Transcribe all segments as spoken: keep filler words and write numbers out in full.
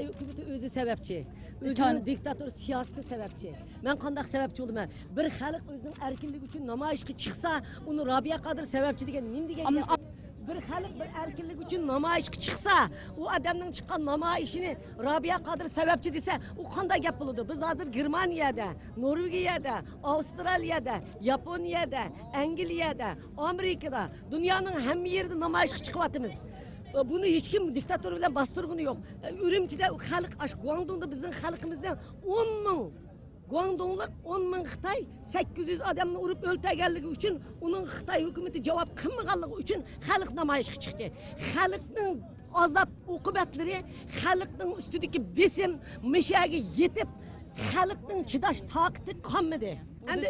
ھۆكۈمىتى ئۆزى سەۋەبچى. ئۆزىنىڭ دىكتاتور سىياسىتى سەۋەبچى. مەن قانداق سەۋەبچى بولىمەن؟ بىر خەلق ئۆزىنىڭ ئەركىنلىكى ئۈچۈن نامايىشقا چىقسا، ئۇنى رابىيە قادىر سەۋەبچى دېگەن نېمە دېگەن گەپ؟ بىر خەلق بىر ئەركىنلىك ئۈچۈن نامايىشقا چىقسا، ئۇ ئادەمنىڭ چىققان نامايىشىنى رابىيە قادىر سەۋەبچى دېسە، ئۇ قانداق گەپ بولىدۇ؟ بىز ھازىر گېرمانىيەدە، نورۋېگىيەدە، ئاۋسترالىيەدە، ياپونىيەدە، ئەنگلىيەدە، ئامېرىكىدا، دۇنيانىڭ ھەممە يېرىدە نامايىشقا چىقىۋاتىمىز. بۇنى ھېچكىم دىكتاتور بىلەن باستۇرغىنى يوق. ئۈرۈمچىدە خەلق، ئاشۇ گۇاڭدۇڭدا بىزنىڭ خەلقىمىزنىڭ ئون مىڭ گۇاڭدۇڭلۇق، ئون مىڭ خىتاي سەككىز يۈز ئادەمنى ئۇرۇپ ئۆلتۈرگەنلىكى ئۈچۈن، ئۇنىڭ خىتاي ھۆكۈمىتى جاۋاب قىلمىغانلىقى ئۈچۈن خەلق نامايىشقا چىقتى. خەلقنىڭ ئازاب ئوقۇبەتلىرى، خەلقنىڭ ئۈستىدىكى بېسىم مىشەگە يېتىپ، خەلقنىڭ چىداش تاقىتى قالمىدى. ئەمدى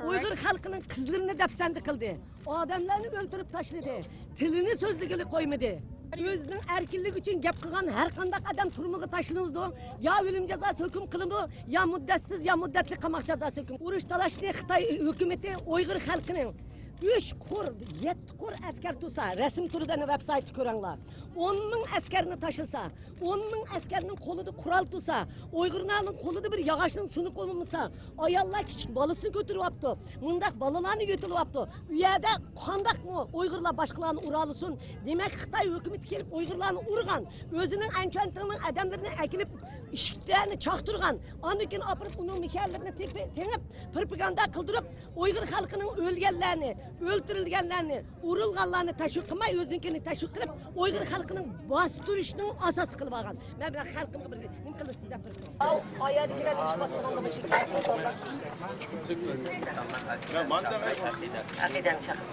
ئۇيغۇر خەلقىنىڭ قىزلىرىنى دەپسەندە قىلدى. ئادەملەرنى ئۆلتۈرۈپ تاشلىدى. تىلىنى سۆزلىگىلى قويمىدى. ئۆزىنىڭ ئەركىنلىكى ئۈچۈن گەپ قىلغان ھەر قانداق ئادەم تۈرمىگە تاشلىنىدۇ. يا ئۆلۈم جازاسى ھۆكۈم قىلىنىدۇ، يا مۇددەتسىز، يا مۇددەتلىك قاماق جازاسى ھۆكۈم. ئۇرۇش تالاشنى خىتاي ھۆكۈمىتى ئۇيغۇر خەلقىنىڭ ئۈچ قۇر، يەتتە قۇر ئەسكەر تۇرسا، رەسىم تۇرىدۇ، ئەنە ۋېبسايتتا كۆرۈڭلار. ئون مىڭ ئەسكەرنى تاشلىسا، ئون مىڭ ئەسكەرنىڭ قولىدا قورال تۇرسا، ئۇيغۇرلارنىڭ قولىدا بىر ياغاچنىڭ سۇنۇقى بولمىسا، ئاياللار كىچىك بالىسىنى كۆتۈرۈۋاپتۇ. مۇنداق بالىلارنى يۆتىلىۋاپتۇ. ئۇ يەردە قانداقمۇ ئۇيغۇرلار باشقىلارنى ئۇرالىسۇن؟ دېمەك، خىتاي ھۆكۈمىتى كېلىپ ئۇيغۇرلارنى ئۇرغان، ئۆزىنىڭ ئەنچۈەنتىڭنىڭ ئادەملىرىنى ئەكېلىپ ئىشىكلەرنى چاقتۇرغان، ئاندىن كېيىن ئاپىرىپ ئۇنىڭ مىشەلىرىنى تېپى-، تېڭىپ، پروپاگاندا قىلدۇرۇپ، ئۇيغۇر خەلقىنىڭ ئۆلگەنلەرنى، ئۆلتۈرۈلگەنلەرنى، ئۇرۇلغانلارنى تەشۋىق قىلماي، ئۆزىنىڭكىنى تەشۋىق قىلىپ، ئۇيغۇر خەلقىنىڭ باستۇرۇشنىڭ ئاساسى قىلىپ ئالغان. مەن، مەن خەلقىمگە بىر نېمە قىلىسىز دەپ بىر ئاۋ، ئايەردىكىلەر ئىش باشلىغاندا مۇشۇ كەلسۇن. ئەقىدەنى چاقىر.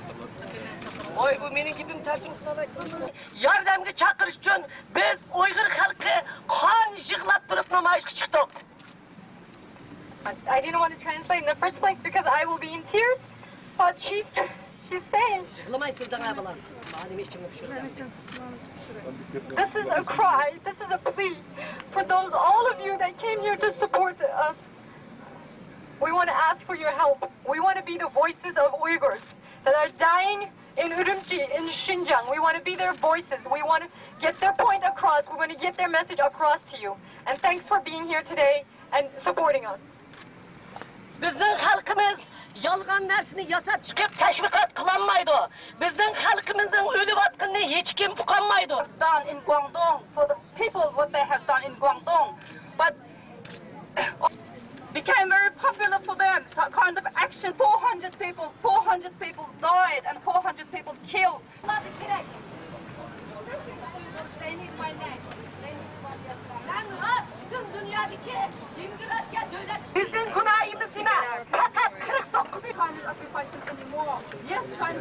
ۋاي، بۇ مېنىڭ گېپىم تەرجىمە قىلالمايتتىم. ياردەمگە چاقىرىش ئۈچۈن بىز ئۇيغۇر خەلقى قان يىغلاپ تۇرۇپ نامايىشقا چىقتۇق. I didn't want to translate in the first place because I will be in tears, but she's, she's saying يىغلىماي سۆزلەڭ، بالام. مانا نېمە ئىچىمنى پۇشۇرىدۇ. This is a cry, this is a plea for those, all of you that came here to support us. We want to ask for your help. We want to be the voices of Uyghurs that are dying in Urumqi, in Xinjiang. We want to be their voices. We want to get their point across. We want to get their message across to you. And thanks for being here today and supporting us. بىزنىڭ خەلقىمىز يالغان نەرسىنى ياساپ چىقىپ تەشۋىقات قىلالمايدۇ. بىزنىڭ خەلقىمىزنىڭ ئۆلۈۋاتقىنىنى ھېچكىم ئۇقالمايدۇ. Done in Guangdong for the people what they have done in Guangdong. But became very popular for them, that kind of action. Four hundred people, four hundred people died and four hundred people killed. مەن راست پۈتۈن دۇنيادىكى دېموكراتىيە دۆلەت. بىزنىڭ گۇناھىمىز نېمە؟ پاسات قىرىق توققۇز. China's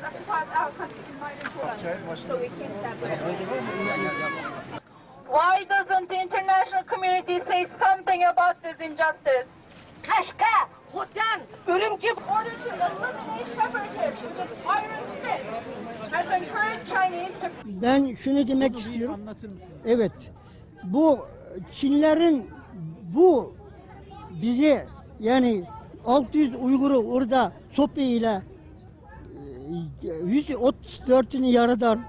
occupied our country in my name. Why doesn't the international community say something about this injustice? قەشقەر، خوتەن، ئۈرۈمچى. Order to eliminate separatists, which is Iron Fist, has encouraged Chinese to Ben şunu demek istiyorum. Evet, bu Çinlerin bu bizi, yani altı yüz Uygur'u orada sopa ile, e, yüz otuz dördünü yarıdan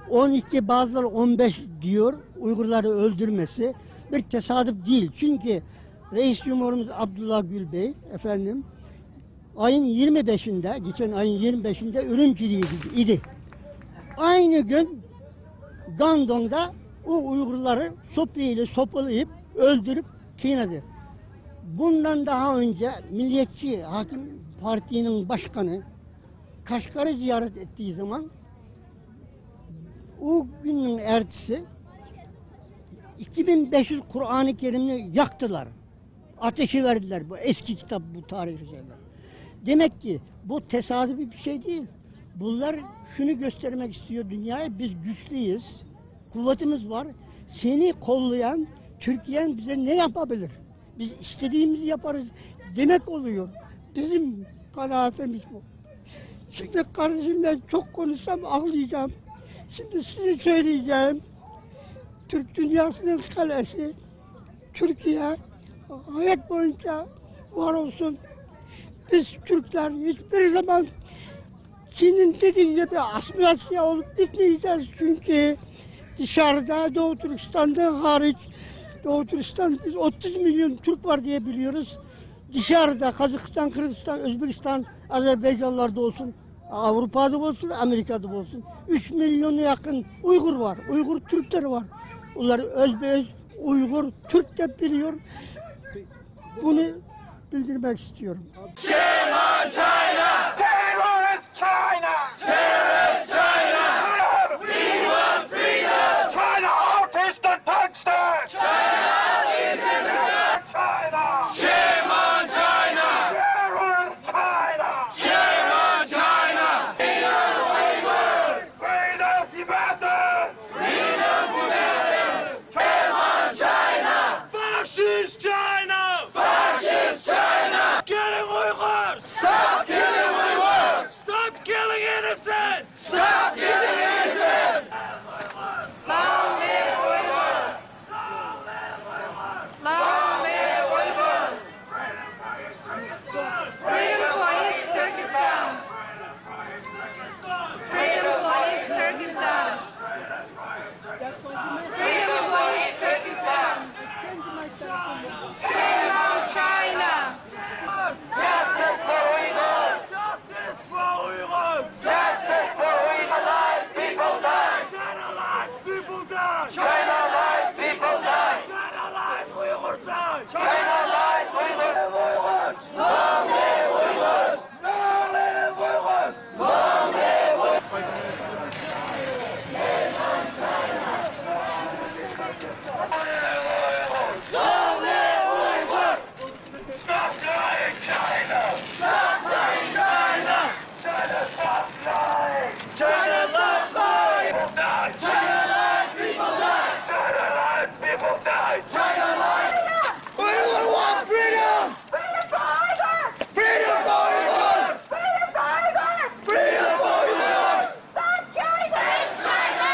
on iki, bazıları on beş diyor, Uygurları öldürmesi bir tesadüf değil. Çünkü Reis Cumhurumuz Abdullah Gül Bey, efendim, ayın yirmi beşinde, geçen ayın yirmi beşinde Ürümçi'de idi. Aynı gün Guangdong'da o Uygurları sopayla sopalayıp, öldürüp kınadı. Bundan daha önce Milliyetçi Hakim Parti'nin başkanı Kaşgar'ı ziyaret ettiği zaman o günün ertesi iki bin beş yüz Kur'an-ı Kerim'i yaktılar. Ateşe verdiler. Bu eski kitap, bu tarihi şeyler. Demek ki bu tesadüfi bir şey değil. Bunlar şunu göstermek istiyor dünyaya: biz güçlüyüz, kuvvetimiz var. Seni kollayan Türkiye'nin bize ne yapabilir? Biz istediğimizi yaparız demek oluyor. Bizim kanaatimiz bu. Şimdi kardeşimle çok konuşsam ağlayacağım. Şimdi size söyleyeceğim. Türk dünyasının kalesi Türkiye hayat boyunca var olsun. Biz Türkler hiçbir zaman Çin'in dediği gibi asimilasyon olup bitmeyeceğiz. Çünkü dışarıda, Doğu Türkistan'dan hariç, Doğu Türkistan, biz otuz milyon Türk var diye biliyoruz. Dışarıda Kazakistan, Kırgızistan, Özbekistan, Azerbaycanlarda olsun, Avrupa'da olsun, Amerika'da olsun, üç milyona yakın Uygur var. Uygur Türkleri var. Bunlar özbeöz Uygur Türk de biliyor. Bunu bildirmek istiyorum. Shame on China! Terrorist China! Terrorist China! We want freedom! China out is the Turkestan! China out is the Turkestan! China! Shame on China! Terrorist China! Shame on China! Freedom Uyghurs! Freedom Tibetans! Freedom Tibetans! Shame on China! Fascist China! Fascist China! Killing Uyghurs! Stop killing Uyghurs! Stop killing innocents! Stop killing innocents! Long live Uyghurs! Long live Uyghurs! Freedom for East Turkestan! Freedom for East Turkestan! Freedom for East Turkestan! Shame on China! Justice for Uyghurs! Justice for Uyghurs! Justice for Uyghurs! China lies, people die! China lies, people die! China lies, people die! China lies, Uyghurs die! China lies, Uyghurs! Long live Uyghurs! Long live Uyghurs! Long live Uyghurs! Long live Uyghurs! Stop lying, China! Stop lying, China! China, stop lying! China, stop lying! People die! China lies, people die! China lies, people die! China lies! We want freedom! Freedom for Uyghurs! Freedom for Uyghurs! Freedom for Uyghurs! Stop China! Terrorist China!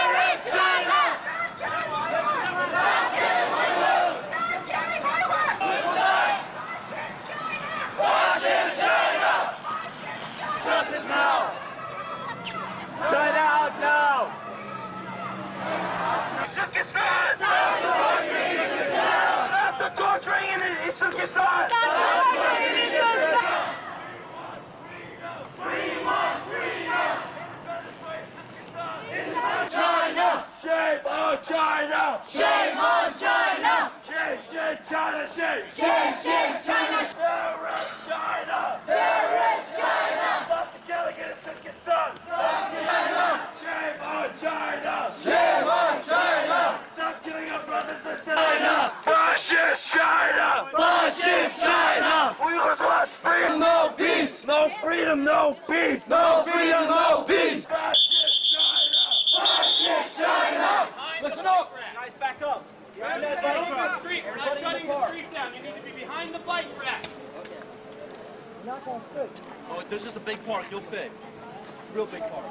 Terrorist China! Stop killing Uyghurs! Stop killing Uyghurs! Stop killing Uyghurs! Fascist China! Justice now! China out now! Uzbekistan! Stop the torturing! Stop the torturing in Uzbekistan! Stop the torturing in Uzbekistan! China! Shame on China! Shame on China! Shame, shame, China, shame! Shame, shame, China! Terrorist China! Terrorist China! Stop the killing in Uzbekistan! Stop the killing! Shame on China! Shame on China! Stop killing our brothers and sisters! China! Fascist China! Fascist China! Uyghurs want freedom! No peace! No freedom, no peace! No freedom, no peace! Fascist China! Fascist China! Listen up! Guys, back up! Guys, back up! We're not shutting the street. We're not shutting the street down. You need to be behind the bike rack. Oh, this is a big park. You'll fit. Real big park.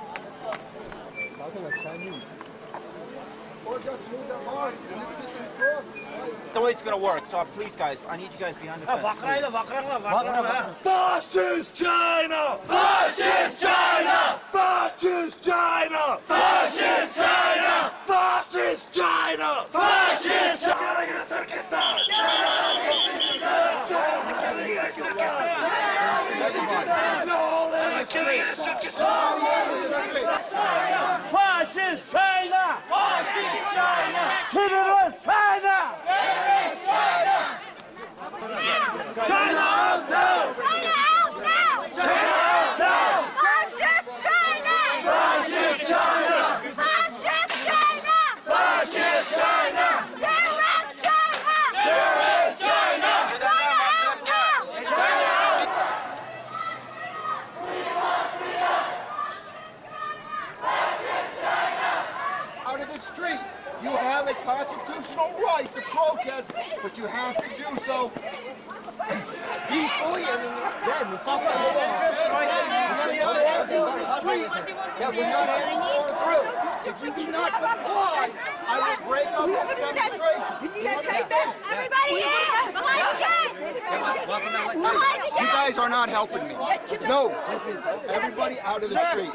The way it's gonna work, so please, guys, I need you guys behind the fence, please. Fascist China! Fascist China! Fascist China! Fascist China! Fascist China! Fascist China! Fascist China! Fascist China! Terrorist China! Terrorist China! China out now! China out now! China out now! Fascist China! Fascist China! Fascist China! Fascist China! Terrorist China! Terrorist China! China out now! China out! Out of the street. You have a constitutional right to protest, but you have to do so peacefully and in the street. We're not having follow through. If you do not comply, I will break up this demonstration. Everybody in! Come on, in! Come on, in! You guys are not helping me. No. Everybody out of the street.